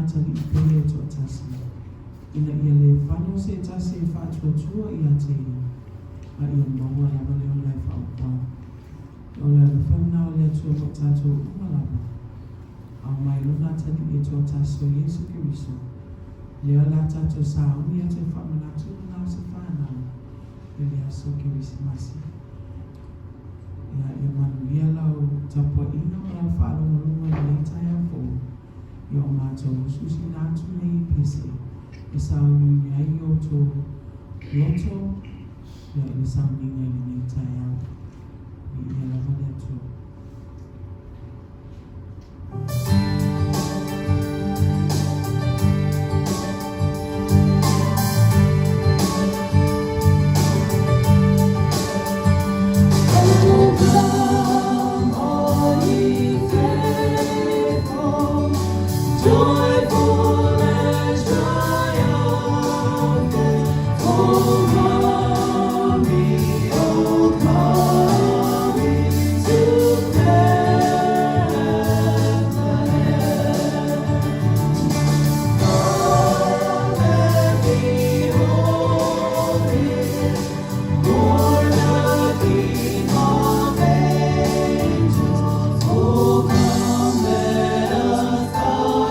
atalii pele e toatasi, ina ia le fano se tasi e faatuatua ia te ia, a ia maua lava le ola e faaopao. O le alofa lena o le Atua mo i tatou uma lava, a aumai Lona Atalii e toatasi o Iesu Keriso, lea o le a tatou sauni e toe faamanatu lena o se fanau i le aso Kerisimasi. Ia, ia manuia lau tapuaiga ma lau faalogologo i lenei taeao fou, ia o matou usuusuina atu nei pese e sauniuni ai i o outou loto ia i le sauniga i lenei taeao. Viia lava le Atua. O come, all ye faithful, joyful and triumphant. O glory, O glory to Bethlehem. Oh, let behold him, born the King of angels. Oh, come, let us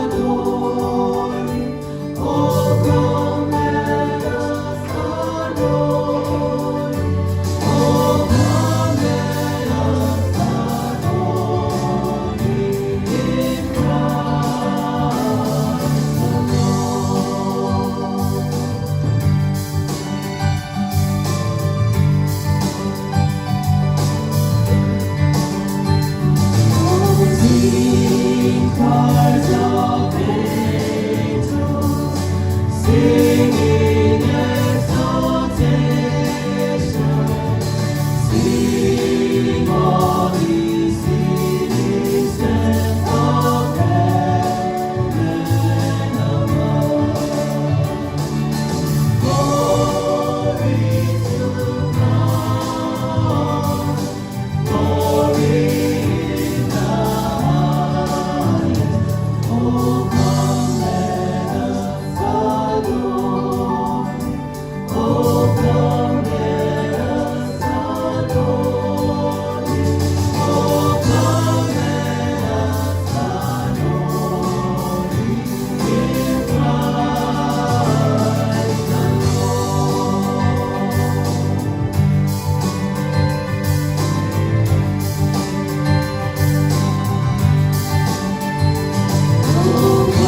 adore him. Oh, come, let us adore him. Oh, come, let us adore him in Christ the Lord. Oh, sing, choirs of angels, sing in exaltation. Sing, all ye citizens of heaven above. Glory to God, glory in the highest. Oh, come, let us adore him. Oh, come, let us adore him. Oh, come, let us adore him in Christ the Lord. Oh,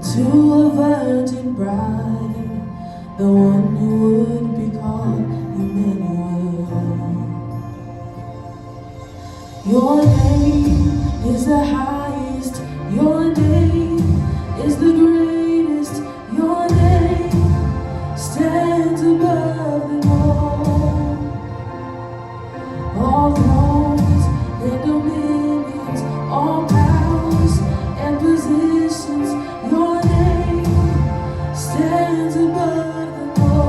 To a virgin bride, the one who would be called Emmanuel. Your name is the highest, your name is the greatest, your name stands above them all. All thrones and dominions, all powers and positions, your name stands above them all.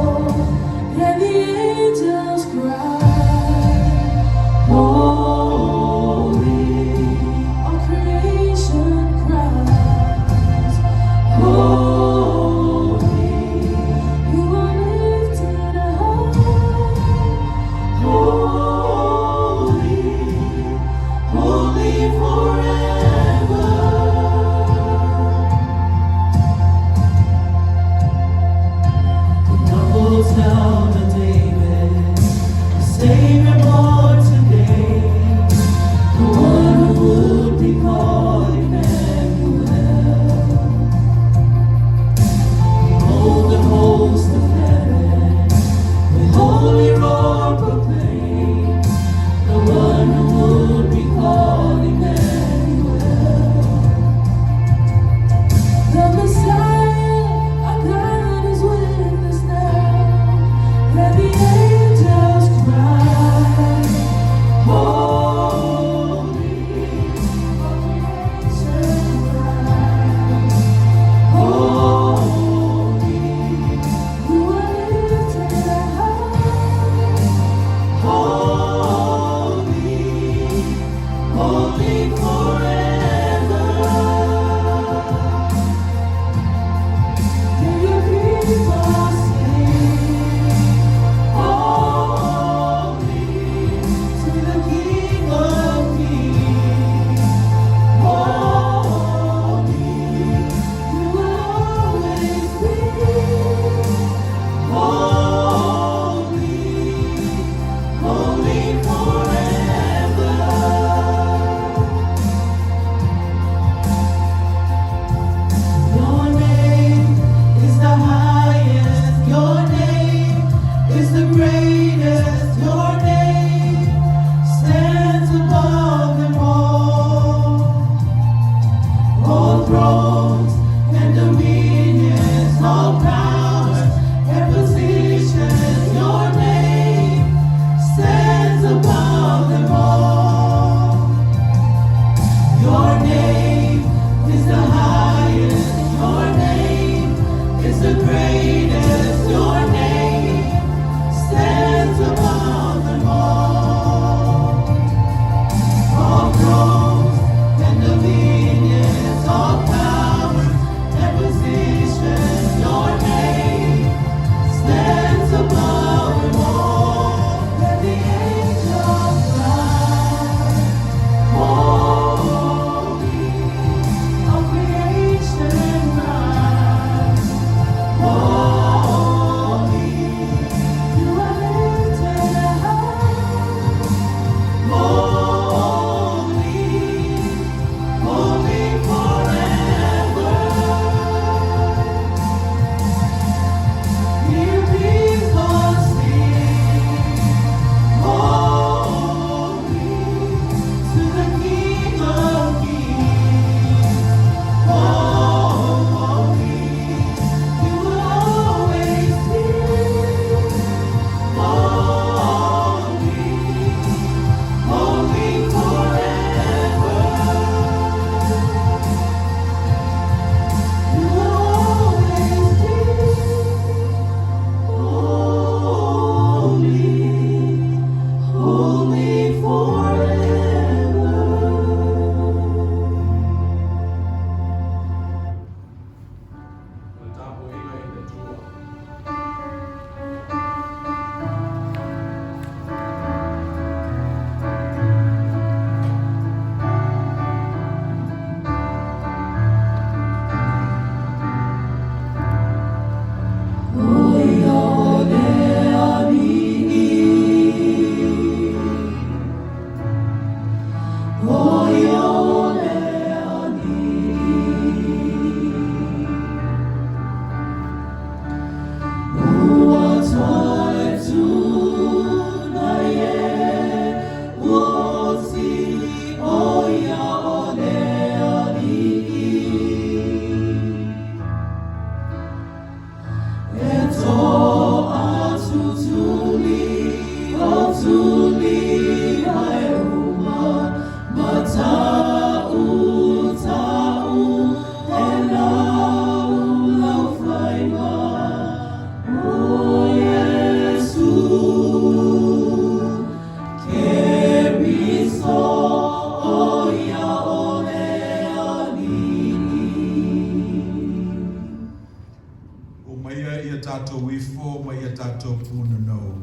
tatou ifo ma ia tatou punanou,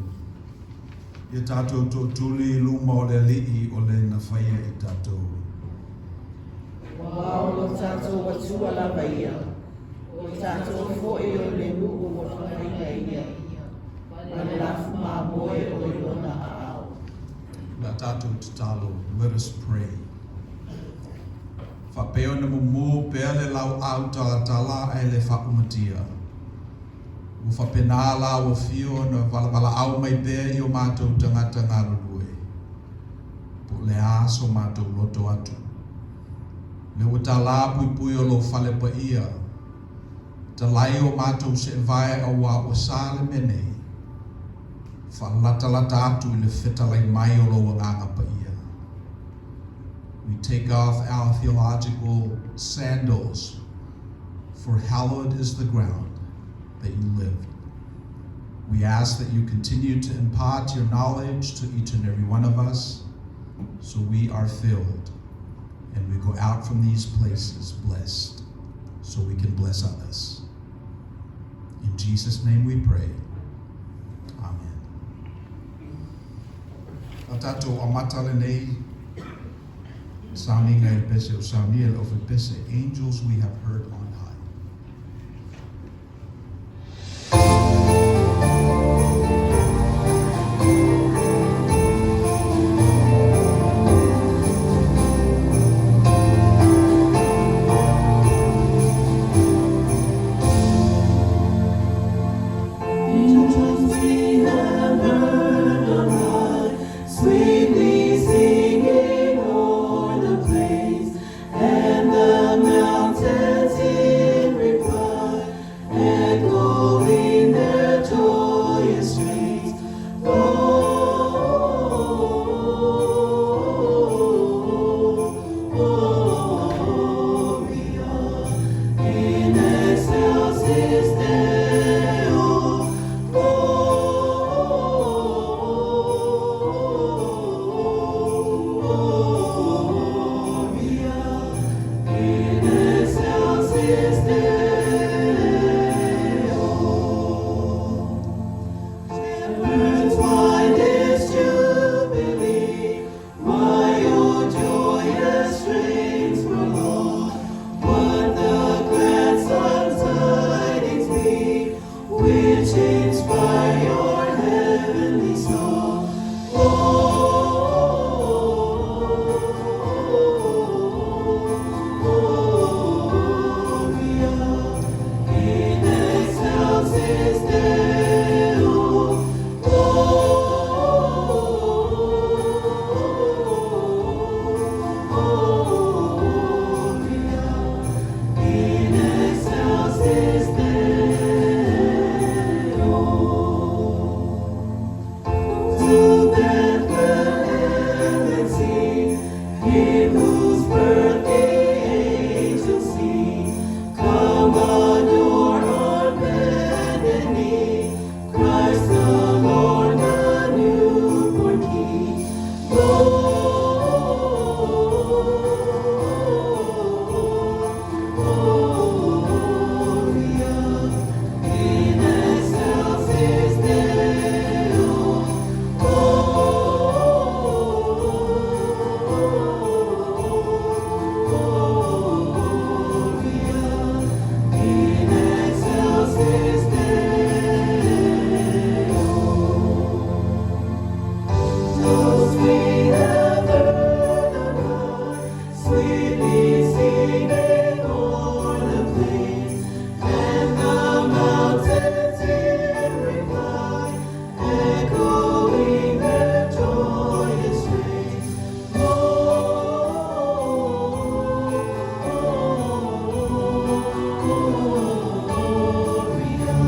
ia tatou tootuli i luma o le Alii o le na faia i tatou. Aua o lo tatou Atua lava ia, o tatou foi o le nuu ua fagaina e ia, ma le lafumamoe o i lona aao. O le a tatou tatalo, let us pray. Faapea ona mumu pea le lauaau talatala ae le faaumatia. Ua faapena la ua afio ona valavalaau mai pea i o matou tagata galulue. Po o le a so matou loto atu. O lea ua tala puipui o lou fale paia. Talai o matou seevae auā ua sa le mea nei. Faalatalata atu i le fetalai mai o lou Agaga Paia. We take off our theological sandals, for hallowed is the ground that you lived. We ask that you continue to impart your knowledge to each and every one of us so we are filled and we go out from these places blessed so we can bless others. In Jesus' name we pray. Amen. O tatou amata lenei sauniga i le pese o saunia le ofe pese, Angels We Have Heard on High. Angels we have heard on high, sweetly singing o'er the plains, and the mountains in reply, echoing their joyous strains. Gloria in excelsis Deo. Gloria in excelsis Deo. Shepherds, why this jubilee? Why your joyous strains prolong? What the gladsome tidings be, which inspire your heavenly song? Gloria in excelsis Deo. Gloria in excelsis Deo. To Bethlehem and see Him whose birth the angels sing. Come adore on bended knee, Christ the Lord, the newborn King. Gloria in excelsis Deo. Gloria in excelsis Deo. Those we have heard on high, sweetly singing o'er the plains, and the mountains in reply, echoing their joyous strains. Gloria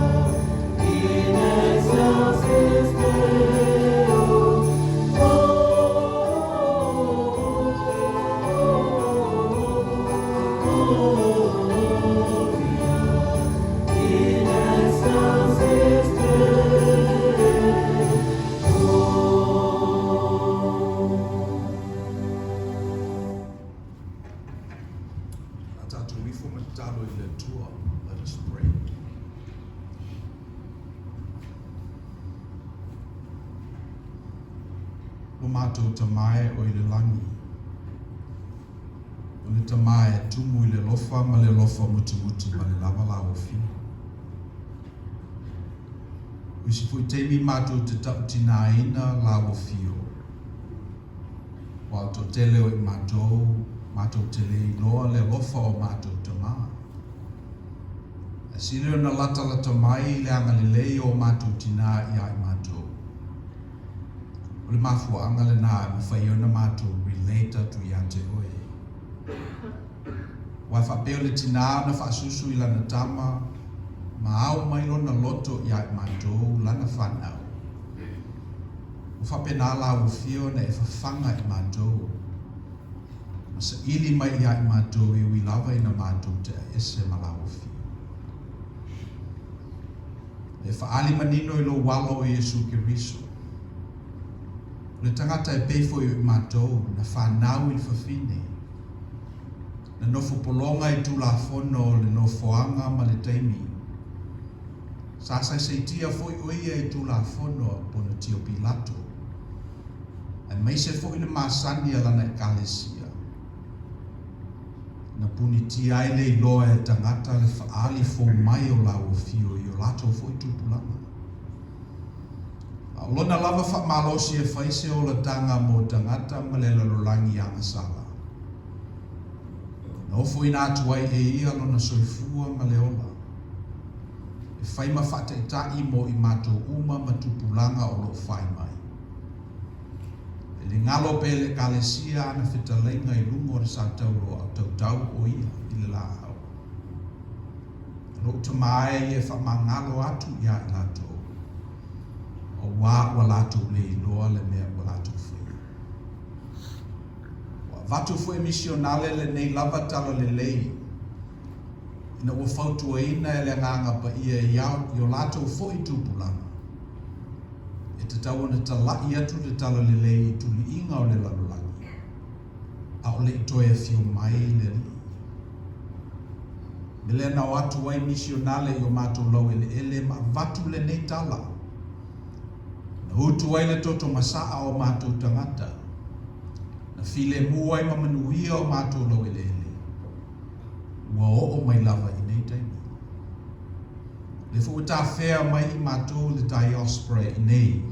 in excelsis Deo. Gloria in excelsis Deo. A tatou ifo ma tatalo i le Atua. Let us pray. Lo matou Tama e o i le lagi, o le Tama e tumu i le alofa ma le alofa mutimuti ma le lava lauofio. O isi foi taimi matou te tautinaina lauofio, aua o le toatele o i matou, matou te le iloa le alofa o matou Tama. Ae sili ona latalata mai le agalelei o matou tina ia i matou. O le mafuaaga lena e mafai ai ona matou relate atu ia te oe. Aua e faapea o le tina ona faasusu i lana tama ma ao mai lona loto ia i matou lana fanau. Ua faapena la ua fia ona e fafaga i matou ma saili mai ia i matou e ui lava ina matou tea ese ma la ua fia. E faaali manino i lou Alo o Iesu Keriso, o le tagata e pei foi o i matou na fanau i le fafine, na nofo pologa i Tulafono o le nofoaga ma le taimi. Sa saisaitia foi o ia i Tulafono a Ponatio Pilato, aemaise foi le masani a lana Ekalesia. Na punitia ai le iloa e tagata le faaali fou mai o laua fio i o latou foi tupulaga. A o lona lava faamalosi e fai se olataga mo tagata ma le lalolagi agasala. Na ofoina atu ai e ia lona soifua ma le ola, e fai ma faataitai mo i matou uma ma tupulaga o lo o fai mai. E le galo pea i le Ekalesia ana fetalaiga i luga o le satauro a o tautau o ia i le laau. O lou tama e ia e faamagalo atu iā i latou, auā ua latou le iloa le mea ua latou faia. Ua avatu foi e misionale lenei lava talalelei ina ua fautuaina e le Agaga Paia i o latou foi tupulaga. E tatau ona talaʻi atu le talalelei i tuliiga o le lalolagi, a o le i toe afio mai le Alii. Me lea na o atu ai misionale i o matou laueleele ma avatu lenei tala. Na utu ai le toto masaa o matou tagata, na filemu ai ma manuia o matou laueleele, ua oo mai lava i nei taimi. Le foi ua tafea mai i matou le diaspora i nei.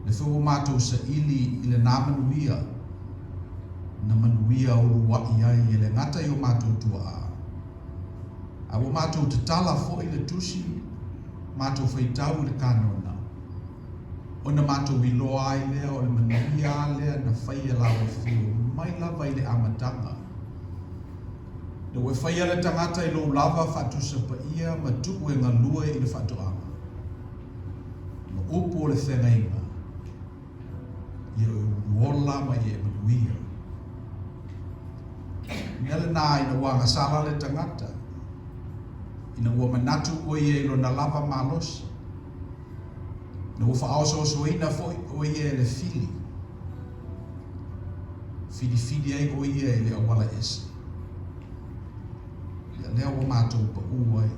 Le foi ua matou saili i lena manuia, na manuia uluaʻi ai e le gata i o matou tuaa, a ua matou tatala foi le tusi, matou faitau i le kanona, ona matou iloa ai lea o le manuia a lea na faia laua fio mai lava i le amataga. Ina ua e faia le tagata i lou lava faatusa paia ma tuu e galue i le faatoaga, ma upu o le feagaiga, ia e uluola ma ia e manuia. O mea lena ina ua agasala le tagata, ina ua manatu o ia i lona lava malosi, ina ua faaosoosoina foi o ia e le fili, Filifili ai o ia i le auala ese. Ia lea ua matou paʻū ai.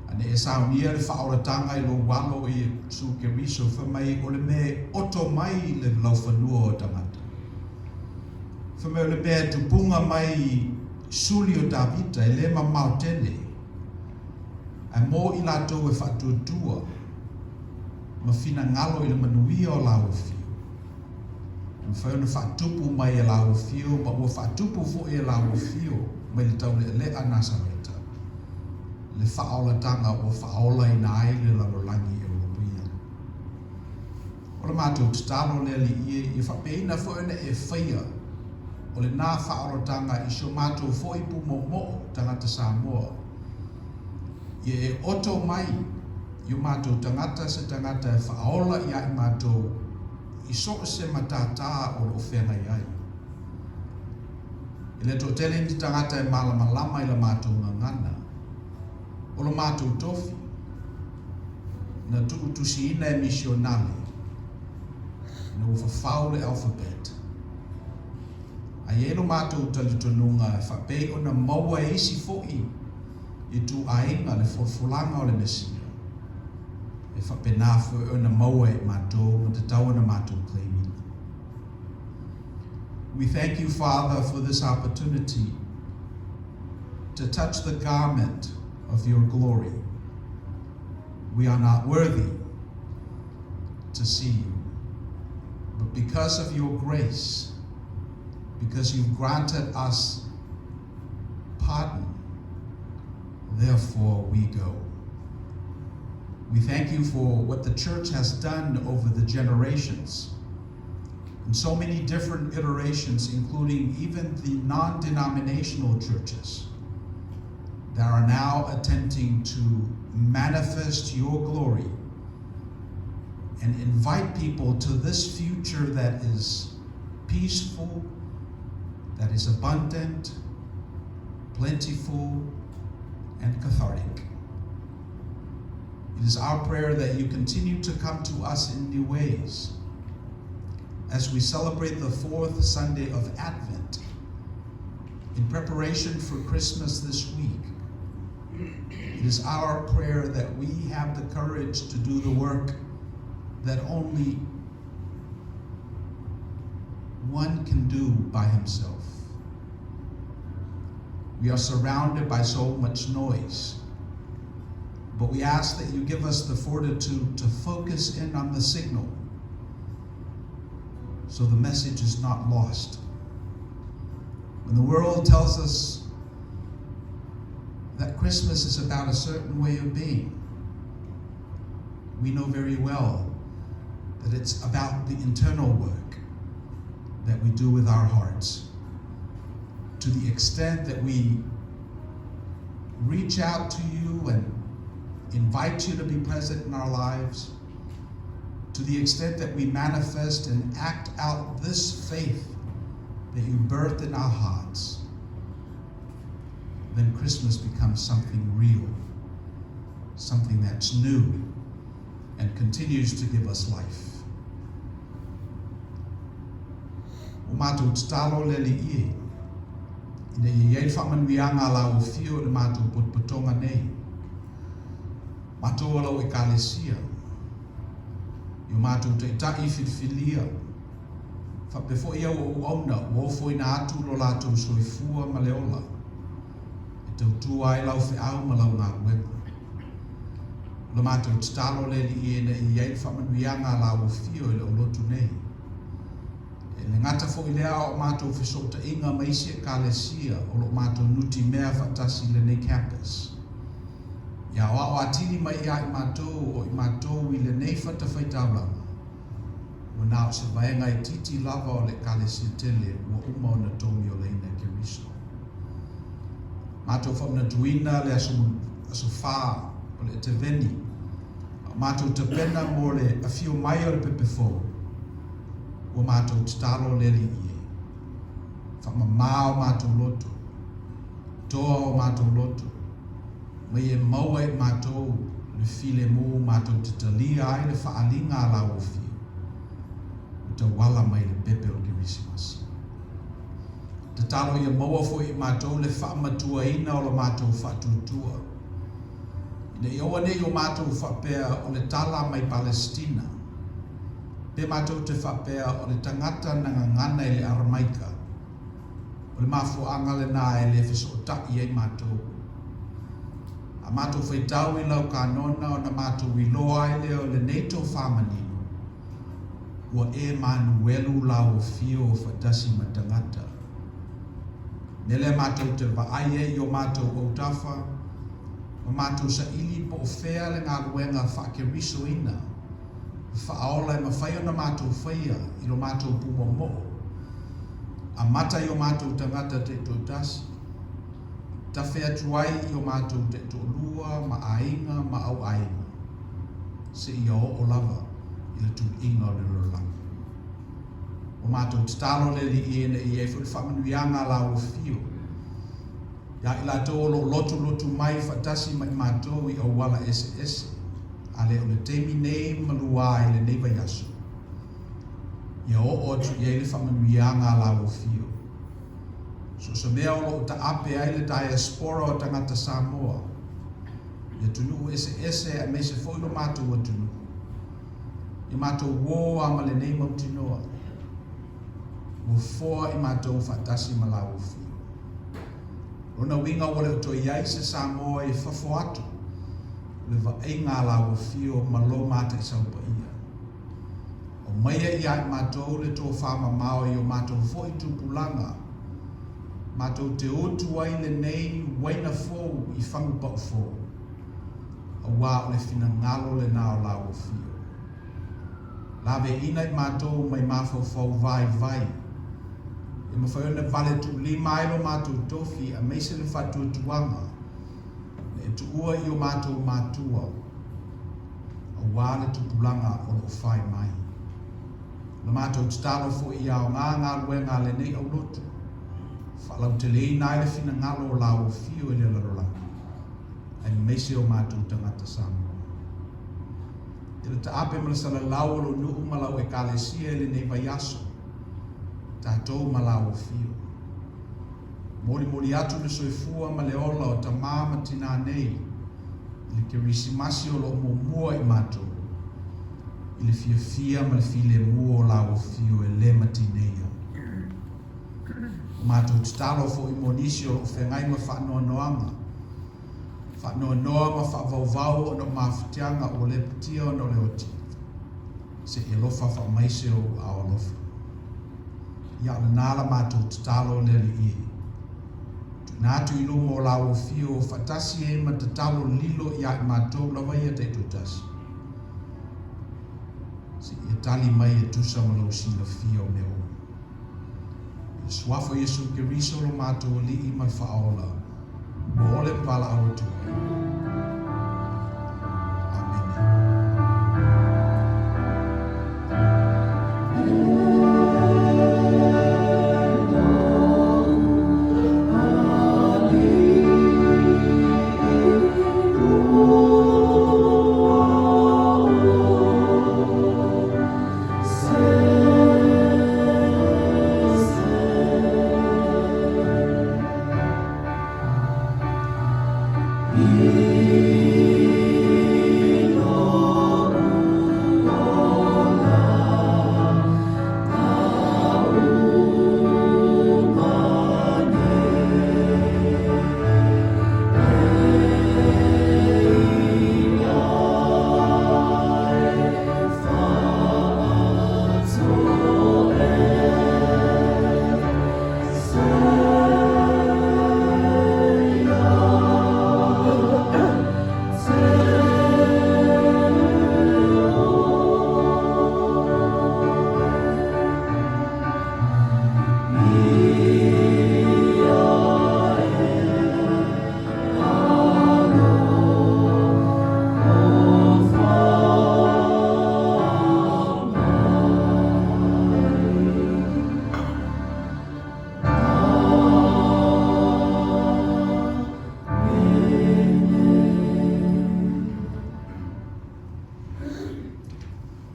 A ne e saunia le faaolataga i lou alo o Iesu Keriso, fai mai o le mea e oto mai i le laufanua o tagata. Fai mai o le mea e tupuga mai i suli o Tavita e le mamao tele, ae mo i latou e faatuatua ma finagalo i le manuia o laua fio. E mafai ona faatupu mai e laua fio ma ua faatupu foi e laua fio mai le taulealea Nasareta le faaolataga ua faaolaina ai le lalolagi e olopoia. O le matou tatalo le Alii e, ia faapeina foi ona e faia o lena faaolataga i si o matou foi pumoomoo tagata Samoa. Ia e oto mai i o matou tagata se tagata e faaola iā i matou i so o se matātā o lo o feagai ai. E le toatele ni tagata e malamalama i la matou gagana, o lo matou tofi, na tuutusiina e misionale ina ua fafau le alphabet. A i ai lo matou talitonuga e faapei ona maua e isi foi ituaiga le folafolaga o le Mesia. E faapena foi ona maua e i matou ma tatau ona matou claim ina. We thank you, Father, for this opportunity to touch the garment of your glory. We are not worthy to see you, but because of your grace, because you've granted us pardon, therefore we go. We thank you for what the church has done over the generations in so many different iterations, including even the non denominational churches that are now attempting to manifest your glory and invite people to this future that is peaceful, that is abundant, plentiful, and cathartic. It is our prayer that you continue to come to us in new ways as we celebrate the fourth Sunday of Advent in preparation for Christmas this week. It is our prayer that we have the courage to do the work that only one can do by himself. We are surrounded by so much noise, but we ask that you give us the fortitude to focus in on the signal so the message is not lost. When the world tells us that Christmas is about a certain way of being, we know very well that it's about the internal work that we do with our hearts. To the extent that we reach out to you and invite you to be present in our lives, to the extent that we manifest and act out this faith that you birthed in our hearts, then Christmas becomes something real, something that's new and continues to give us life. O matou tatalo le Alii e, ina ia i ai le faamanuiaga a lau afio i le matou potopotoga nei, matou o lau Ekalesia, i o matou taitai filifilia, faapea foi au auauna ua ofoina atu lo latou soifua ma le ola e tautua ai lau feau ma lau galuega. O le matou tatalo le Alii ina ia i ai le faamanuiaga a lau afio i le olotu nei. E le gata foi lea a o matou fesootaiga ma isi Ekalesia o lo o matou nutimea faatasi i lenei campus. Ia aoao atili mai ia i matou o i matou i lenei fatafaitaulaga, ua na o se vaega itiiti lava o le Ekalesia tele ua uma ona togiolaina e Keriso. Matou faamanatuina le aso, aso fa o le Eteveni, a o matou tapena mo le afio mai o le pepe fou, ua matou tatalo le Alii e faamamā o matou loto, toa o matou loto, ma ia maua e matou le filemu matou te talia ai le faaaliga a lau afio, ua tauala mai le pepe o le Kerisimasi. Tatalo ia maua foi e matou le faamatuaina o la matou faatuatua, ina ia aua ne i o matou faapea o le tala mai Palesitina, pe matou te faapea o le tagata na gagana i le Aramaika, o le mafuaaga lenā e le fesootai ai matou. A matou faitau i lau kanona ona matou iloa ai lea o lenei tofā manino, ua e manuelu lau afio faatasi ma tagata. Mea lea matou te vaai ai i o matou autafa, ma matou saili po o fea le galuega faa-Kerisoina faaola e mafai ona matou faia i lo matou pumoomoo, amata i o matou tagata taitoatasi, tafe atu ai i o matou taitoalua ma aiga ma auaiga, seia oo lava i le tuliga o le lalolagi. Ua matou tatalo le Alii ina ia i ai foi le faamanuiaga a lau afio ia i latou o lo o lotulotu mai faatasi ma i matou i auala eseese, a le o le taimi nei maluā i lenei vaiaso, ia oo atu i ai le faamanuiaga a lau afio. So o se mea o lo o taape ai le diaspora o tagata Samoa, I atunuu eseese aemaise foi lo matou atunuu. Ia matou uō lava ma lenei mautinoa, ua foa i matou faatasi ma la ua afio. O lona uiga ua le o toe i ai se Samoa i fafo atu o le vaaiga a la ua afio ma lo mataisau paia. Aumaia ia i matou le tofamamao i o matou foi tupulaga, matou te utu ai lenei uaina fou i fagupau fou, auā o le finagalo lenā o la ua afio. Laveaiina i matou mai mafaufau vaivai, e mafai ona valetuulima ai lo matou tofi aemaise le faatuatuaga na e tuua i o matou matua aua le tupulaga o lo o fai mai. O le matou tatalo foi ia aoga galuega a lenei aulotu, faalauteleina ai le finagalo o la ua afio i le lalolagi, aemaise o matou tagata Samoa. I le taape ma le salalau o lou nuu ma lau Ekalesia i lenei vaiaso, tatou ma la ua afio. Molimoli atu le soifua ma le ola o tamā ma tinā nei i le Kerisimasi o lo o muamua i matou, i le fiafia ma le filemu o la ua afio e le matineia. Ua matou tatalo foi mo nisi o lo o feagai ma faanoanoaga, faanoanoa ma faavauvau ona o mafatiaga ua lepatia ona o le oti, se i alofa faamaise ou aao alofa. Ia, o lenā la matou tatalo le Alii e. Tuuina atu i luma o la ua afio faatasi ai ma tatalo lilo iā i matou lava ia taitoatasi. Se i e tali mai e tusa ma lou silafia o mea uma. I le Suafa o Iesu Keriso lo matou Alii ma le Faaola, ua ole ma valaau atu ai. Amene.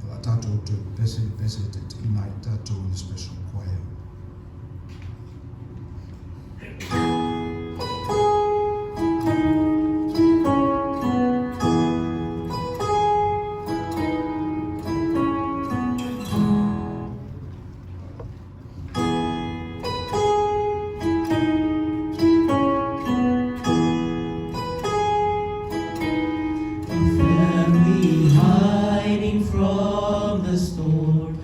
O le a tatou toe pepese i le pese e taitaiina ai tatou i le special choir. A family hiding from the storm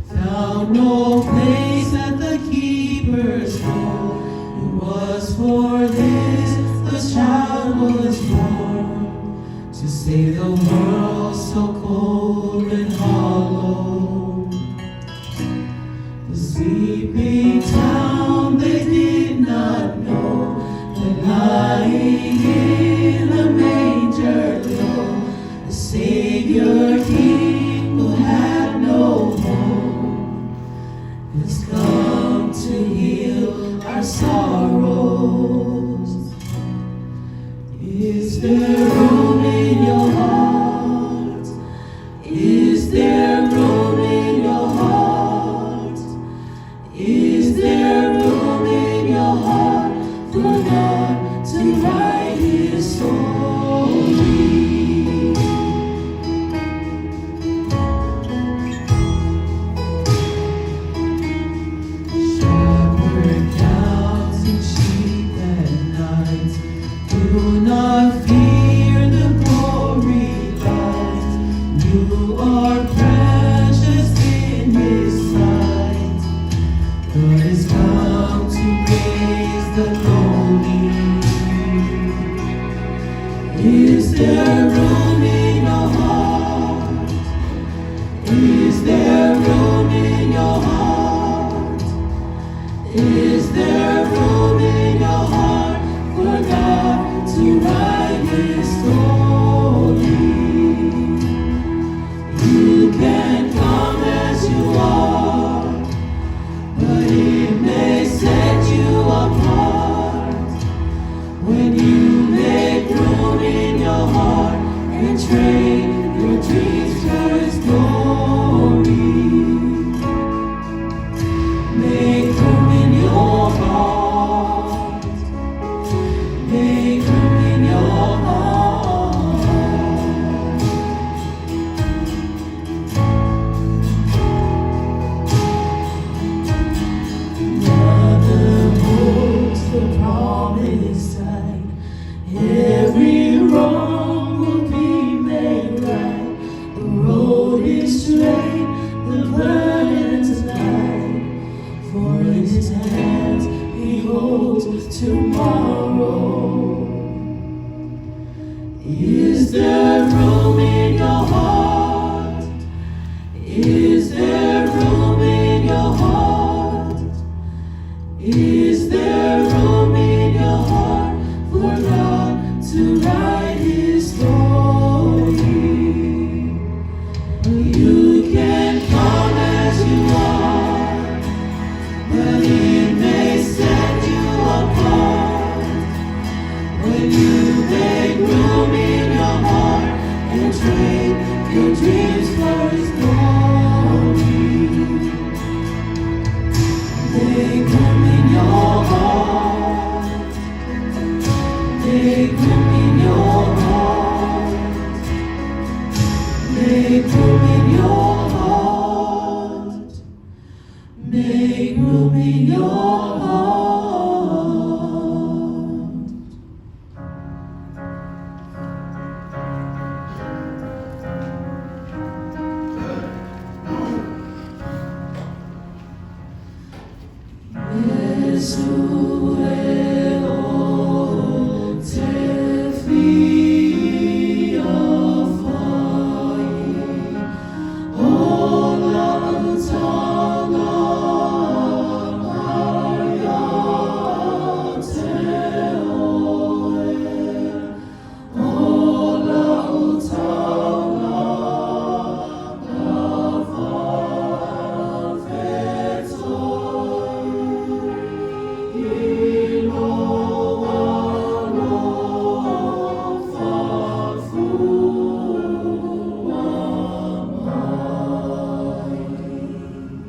found no place at the keeper's door. It was for this the child was born, to save the world so cold and hollow. The sleeping town they did not know that lying in the manger low, the Savior King who had no home has come to heal our sorrows. Is there room in your heart? Is there room in your heart? Is there room in your heart for God to write His story? Do not fear the gory light. You are precious in His sight. God has come to raise the lonely. Is there room in your heart? Is there room in your heart? Is there room in your heart for God to write His story? You can come as you are, but it may set you apart when you make room in your heart and trade your dreams for His glory. Make room in your heart. Make room in your heart. Mother holds the promised sight. Every wrong will be made right. The road is straight, the burden's light. For in His hands He holds tomorrow. Is there room in your heart? Is there room in your heart? Is there room in your heart for God to write His story? You can come as you are, but it may set you apart when you make room in your heart and trade your dreams for His glory. Make room in your heart. Make room in your heart. Make room in your heart. Make room in your heart.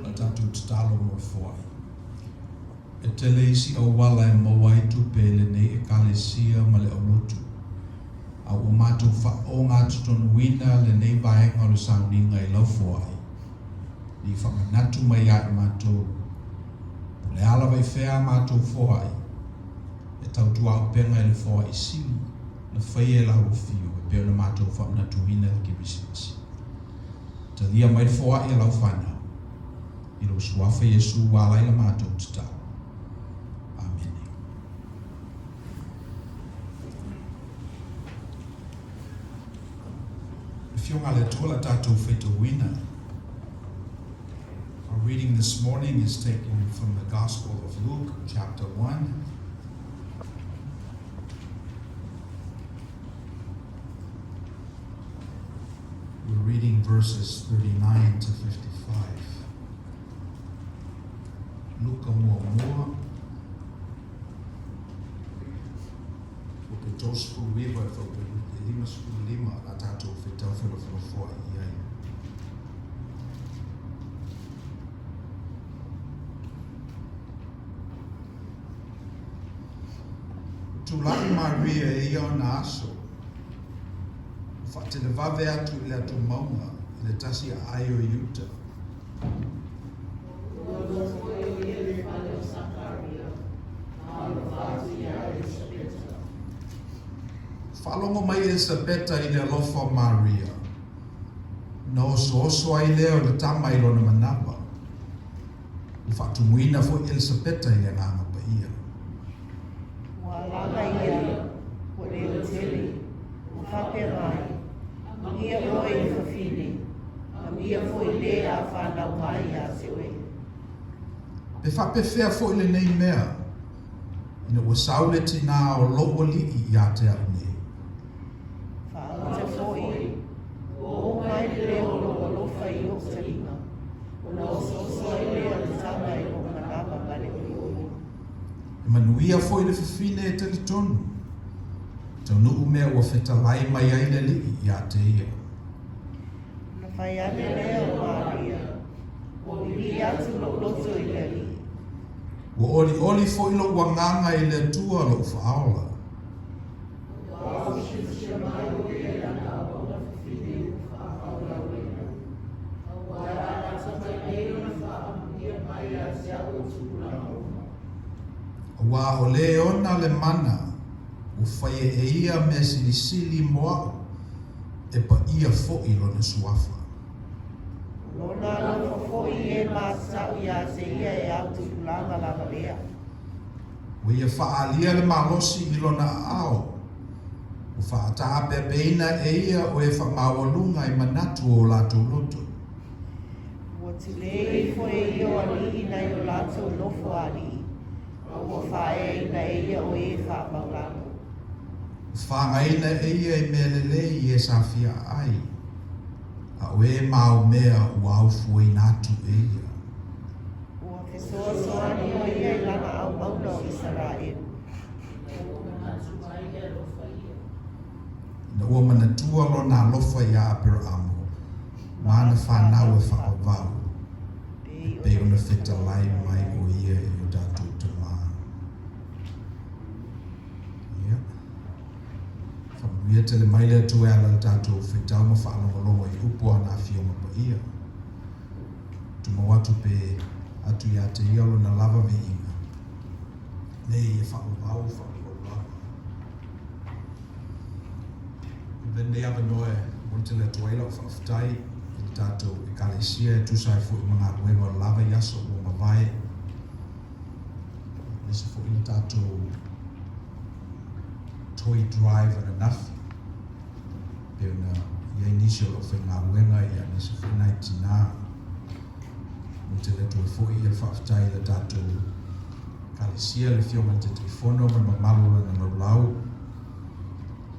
A tatou tatalo mo le foai. E tele isi auala e maua ai tupe i lenei Ekalesia ma le aulotu, a ua matou faaogatotonuina lenei vaega o le sauniga i lau foai, ina ia faamanatu mai ia i matou, po o le a lava i fea a matou foai, e tautuaupega i le foai sili na faia i lau afio e pei ona matou faamanatuina i le Kerisimasi. Talia mai le foai a lau fanau, i lou Suafa Iesu ua ala ai la matou tatalo. Amene. Le Afioga a le Atua la tatou faitauina. Our reading this morning is taken from the Gospel of Luke, chapter 1. We're reading verses 39 to 55. Luka muamua, o te 39 e faupe e 55 la tatou fetau felofelofoai i ai. Tulai Maria e ia ona aso, ua faatelevave atu i le atumauga i le tasi aai o Iuta. Ua nofo ai o ia i le fale o Sakaria, ma alofa atu iā Elisapeta. Faalogo mai Elisapeta i le alofa o Maria, ona osooso ai lea o le tama i lona manava. Ua faatumuina foi Elisapeta i le Agaga Paia. Ua alaga ia, ua leotele, ua faapea mai, Amuia oe i le fafine, amuia foi le a fanau mai ia te oe. Pe faapefea foi lenei mea, ina ua sau le tinā o lou Alii ia te au nei? Faaauta foi, ua oo mai le leo o lou alofa i ou taliga, ona osooso ai lea o le tama i lou manava ma le olioli. E manuia foi le fafine e talitonu, taunuu mea ua fetalai mai ai le Alii ia te ia. Ona fai ane lea o Maria, Ua vivii atu lou loto i le Alii. Ua olioli foi lou agaga i le Atua lou Faaola. Ua silasila mai o ia i lana auauna fafine ua faafaulauina, aua e amata mai nei ona faaamuia mai ia te au i tupulaga uma. Aua o le ona le mana ua faia e ia mea silisili mo au, e paia foi lona suafa. O lona alofa foi i e matatau ia te ia e ao tupulaga lava lea. Ua ia faaalia le malosi i lona aao, ua faataapeapeina e ia o e faamaualuga i manatu o o latou loto. Ua tulei ifo e ia o alii nai o latou nofo a alii, a ua faaeaina e ia o e faamaualalo. Ua fagaina e ia i mea lelei i e sa fia ai, a o e maomea ua aufuaina atu e ia. Ua fesoasoani o ia i lana auauna o Isaraelu. Ina ua manatua lona alofa iā Aperaamo ma ana fanau e faavavau, e pei ona fetalai mai o ia i o tatou tamā. Ia. Faamanuia tele mai le Atua e ala i le tatou faitau ma faalogologo i upu a ana Afioga Paia. Tumau atu pe atu ia te ia lona lava viiga, nei e faavavau faavavau lava. I lenei avanoa e momoli tele atu ai lau faafetai i le tatou Ekalesia e tusa ai foi ma galuega o le lava i aso ua mavae, aemaise foi le tatou toy drive ananafi, pei ona i ai nisi o le aufaigaluega aemaise foi nai tinā. Momoli tele atu ai foi le faafetai i le tatou Ekalesia, le Afioga i le Taitaifono ma le mamalu o lana laulau.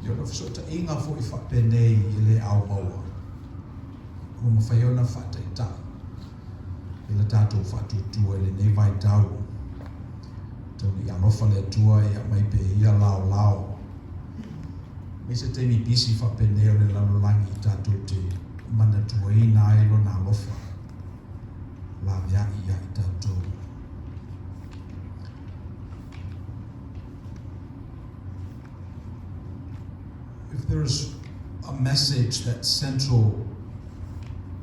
Ia o le fesootaiga foi faapenei e le ao maua, ua mafai ona faataitai i le tatou faatuatua i lenei vaitau. Tau ne i alofa le Atua e aumai pea ia laolao. Mai se taimi pisi faapenei o le lalolagi tatou te manatuaina ai lona alofa laveai ia i tatou. If there's a message that's central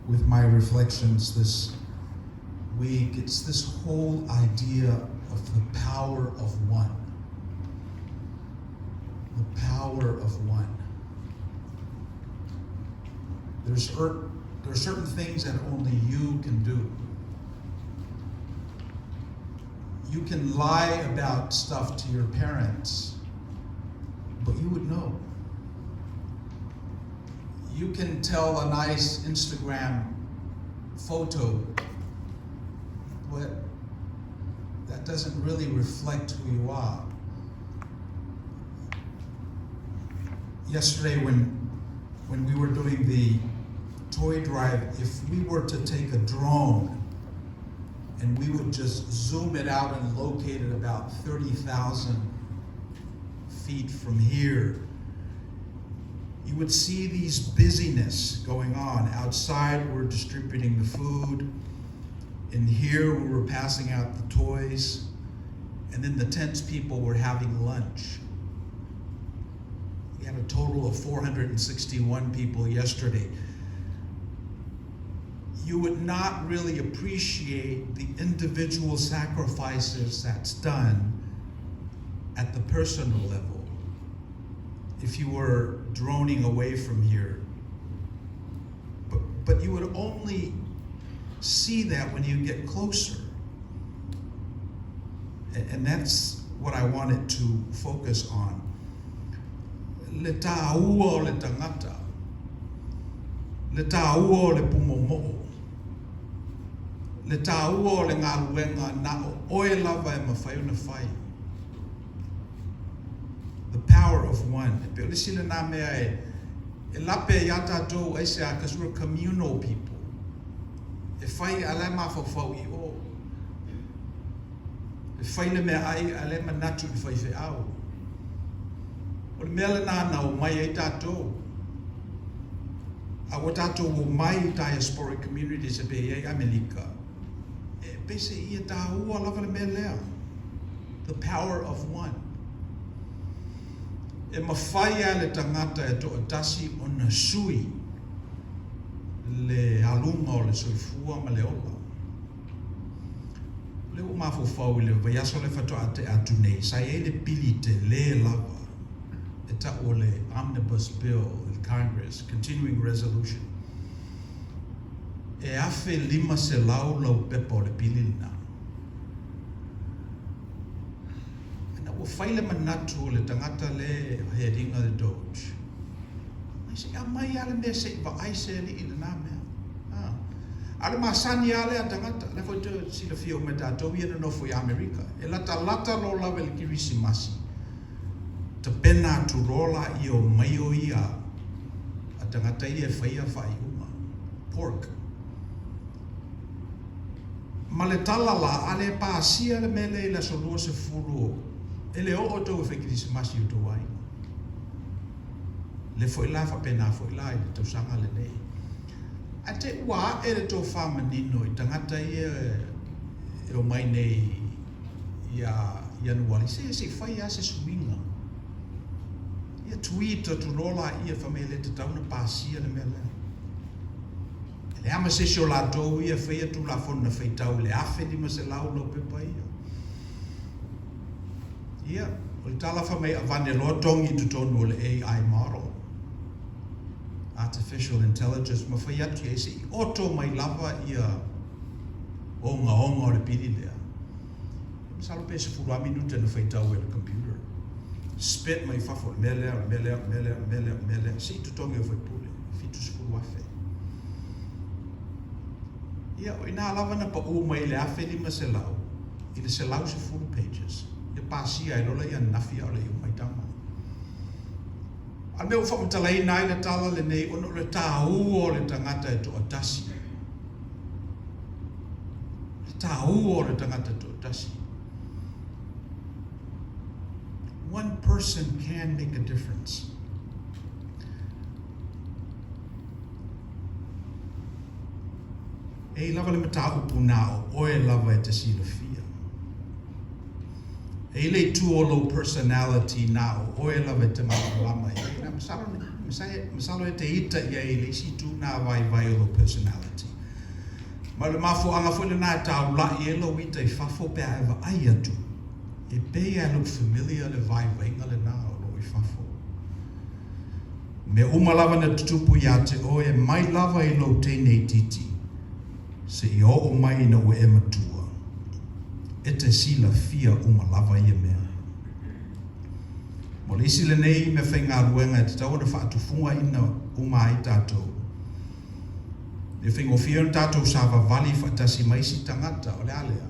with my reflections this week, it's this whole idea of the power of one. The power of one. There are certain things that only you can do. You can lie about stuff to your parents, but you would know. You can tell a nice Instagram photo, but that doesn't really reflect who you are. Yesterday when we were doing the toy drive, if we were to take a drone and we would just zoom it out and locate it about 30,000 feet from here, you would see these busyness going on. Outside, we're distributing the food. In here, we were passing out the toys. And then the tents people were having lunch. We had a total of 461 people yesterday. You would not really appreciate the individual sacrifices that's done at the personal level. If you were droning away from here. But, but you would only see that when you get closer. And that's what I wanted to focus on. Le tāua o le tagata. Le tāua o le pumoomoo. Le tāua o le galuega na o oe lava e mafai ona fai. The power of one. E pei o le isi lenā mea e, e lape ai iā tātou aisea, because we're communal people. E fai a la e mafaufau i o. E fai le meaai a la e manatu i le faifeau. O le mea lenā na omai ai tātou. A ua tātou omai i diasporic communities e pei e i ai Amelika, e pei se ia tāua lava le mea lea. The power of one. E mafai lava e le tagata e toatasi ona sui le aluga o le soifua ma le ola. O lea ua mafaufau i le vaiaso lea faatoa tea atu nei, sa i ai le pili tele lava e tau o le Omnibus Bill i le Congress, Continuing Resolution. E 1500 laupepa o le pili lena. Ina ua fai le manatu o le tagata le heading-a le DOGE, mai se i aumai lava le mea se i vaai se alii i lena mea. A. A o le masani lava lea a tagata, lea foi te silafia uma e tatou ia nonofo i Amerika, e latalata loa lava i le Kerisimasi, tapena atu loa laia o maio ia a tagata ia e faia faaiuga, pork. Ma le tala la, a le pasia le mea lea i le aso 20 o, e le oo outou e fai Kerisimasi i outou aiga. Le foi la faapena foi la i le tausaga lenei. Ae te i ua ae le tofa manino i tagata ia e omai nei ia Ianuari, se se i fai lava se suiga. Ia tweet atu loa laia fai mai e le tatau ona pasia le mea lea. E leai ma se isi o latou ia e faia Tulafono na faitau i le 1500 laupepa ia. Ia, o le tala fai mai avane loa togi i totonu o le AI model, Artificial Intelligence, ma fai atu i ai se i oto mai lava ia ogaoga o le pili lea. Masalo pe 10 lava minute na faitau e le computer. Spit mai fafo, o le mea lea, o le mea lea, o le mea lea, o le mea lea, o le mea lea, se i totogi o faipule, 70,000. Ia, o i ina lava na pau mai i le 1500 i le 110 pages, ia pasia ai loa lea ananafi a o le i uma ai tama. A o le mea ua faamatalaina ai le tala lenei ona o le tāua o le tagata e toatasi. Le tāua o le tagata e toatasi. One person can make a difference. E i lava le mataupu na o oe lava e te silafia. E i le itu o lou personality na o oe lava e te malamalama i ai. Na masalo, masalo e te ita i ai i le isi itu na vaivai o lou personality. Ma o le mafuaaga foi lena e taula'i ai lou ita i fafo pe a e vaai atu, e pei lava e look familiar le vaivaiga lena o lo o i fafo. Mea uma lava na tutupu iā te oe e mai lava i lou teine itiiti seia oo mai ina ua e matua, e te silafia uma lava ia mea. Mo le isi lenei mea faigaluega e tatau ona faatufugaina uma ai tatou, e faigofie ona tatou savavali faatasi ma isi tagata, o le a lea?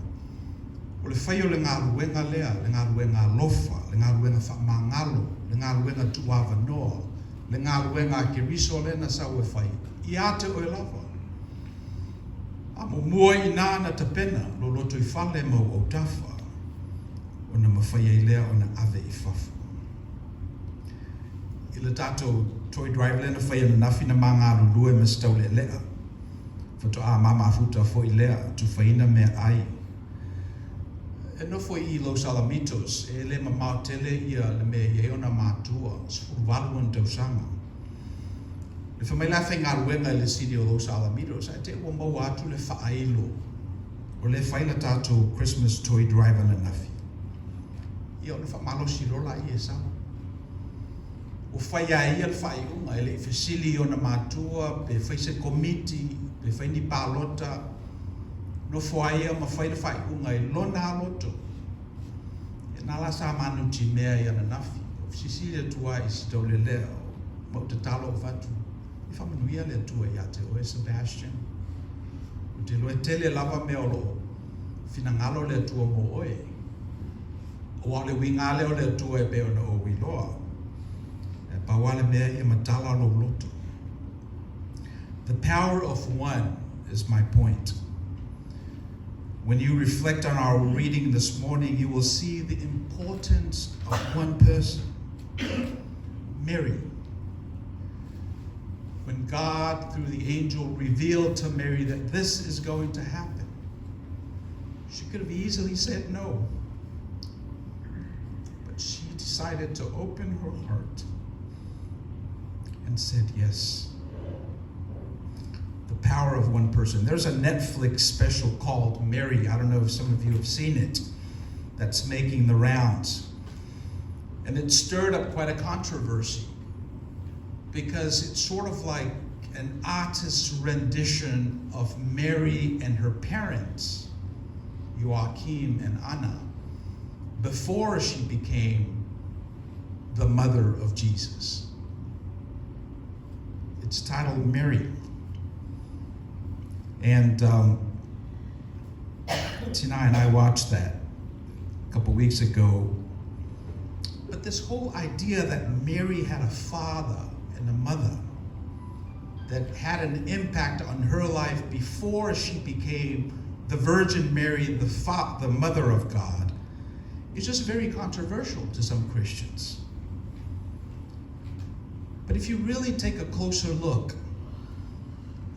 O le fai o le galuega lea, le galuega alofa, le galuega faamagalo, le galuega tuuavanoa, le galuega a Keriso lea na sau e fai, ia te oe lava. A muamua i ina na tapena lou lotoifale ma ou autafa, ona mafai ai lea ona ave i fafo. I le tatou toy drive lea na fai ananafi na ma galulue ma se taulealea, faatoa ma mafuta foi lea, tufaina meaai. E nofo i Los Alamitos, e le mamao tele ia le mea e i ai ona matua, 18 ona tausaga. Le fai mai la e faigaluega i le city o Los Alamitos, ae te i ua maua atu le faailo o lea e fai le tatou Christmas toy drive ananafi. Ia ona faamalosi loa laia e sau. Ua fai lava e ia le faaiuga, e le i fesili i ona matua pe fai se komiti, pe fai ni palota. Nofo lava ia ma fai le faaiuga i lona lava loto. Ia na la sa manutimea ai ananafi. Ou fesisili atu lava i si taulelea ma ou tatalo ou fai atu, Ia faamanuia le Atua ia te oe Sebastian. Ou te iloa e tele lava mea o lo o finagalo le Atua mo oe. Aua o le uiga lava lea o le Atua e pei ona ou iloa. Ae pau lava le mea ia matala lou loto. The power of one is my point. When you reflect on our reading this morning, you will see the importance of one person, Mary. When God, through the angel, revealed to Mary that this is going to happen, she could have easily said no. But she decided to open her heart and said yes. The power of one person. There's a Netflix special called Mary. I don't know if some of you have seen it. That's making the rounds. And it stirred up quite a controversy because it's sort of like an artist's rendition of Mary and her parents, Joachim and Anna, before she became the mother of Jesus. It's titled Mary. And Tina and I watched that a couple weeks ago. But this whole idea that Mary had a father and a mother that had an impact on her life before she became the Virgin Mary, the, the mother of God, is just very controversial to some Christians. But if you really take a closer look,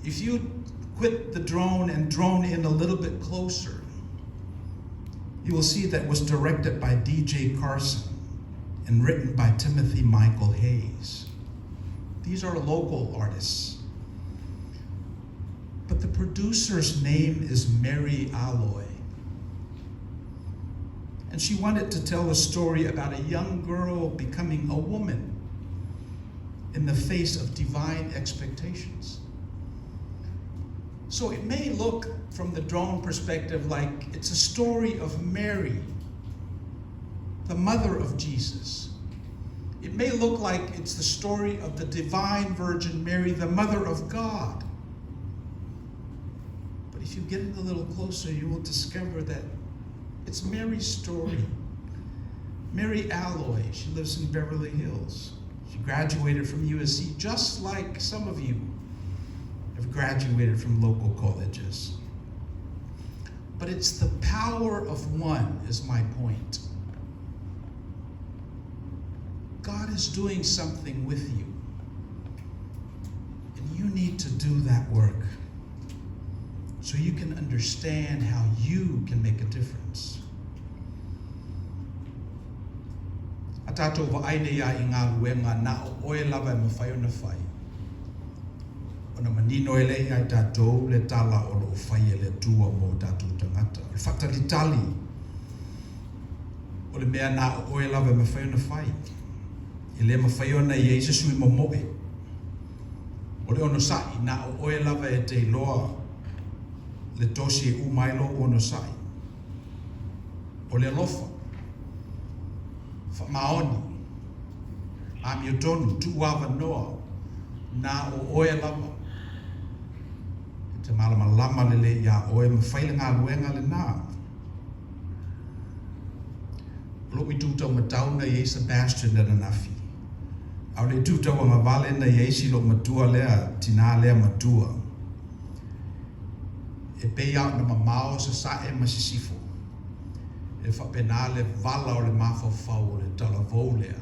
if you quit the drone and drone in a little bit closer, you will see that was directed by DJ Carson and written by Timothy Michael Hayes. These are local artists. But the producer's name is Mary Alloy. And she wanted to tell a story about a young girl becoming a woman in the face of divine expectations. So it may look from the drone perspective like it's a story of Mary, the mother of Jesus. It may look like it's the story of the divine Virgin Mary, the mother of God. But if you get in a little closer, you will discover that it's Mary's story. Mary Alloy, she lives in Beverly Hills. She graduated from USC just like some of you have graduated from local colleges. But it's the power of one, is my point. God is doing something with you. And you need to do that work so you can understand how you can make a difference. A tatou vaai nei a i galuega na o oe lava e mafai ona fai, ona manino ai lea ia i tatou le tala o lo o fai e le Atua mo o tatou tagata. O le faatalitali o le mea na o oe lava e mafai ona fai. E le mafai ona i ai se sui momoe. O le onosai, na o oe lava e te iloa le tosi e uma ai lou onosai. O le alofa, faamaoni, amiotonu, tuuavanoa, na o oe lava. E te malamalama lelei iā oe ma fai le galuega lenā. O lou itu taumatau na i ai Sebastian ananafi, a o le itu tauagavale na i ai si loomatua lea, tinā lea matua. E pei lava ona mamao sasae ma sisifo, e faapena le vala o le mafaufau o le talavou lea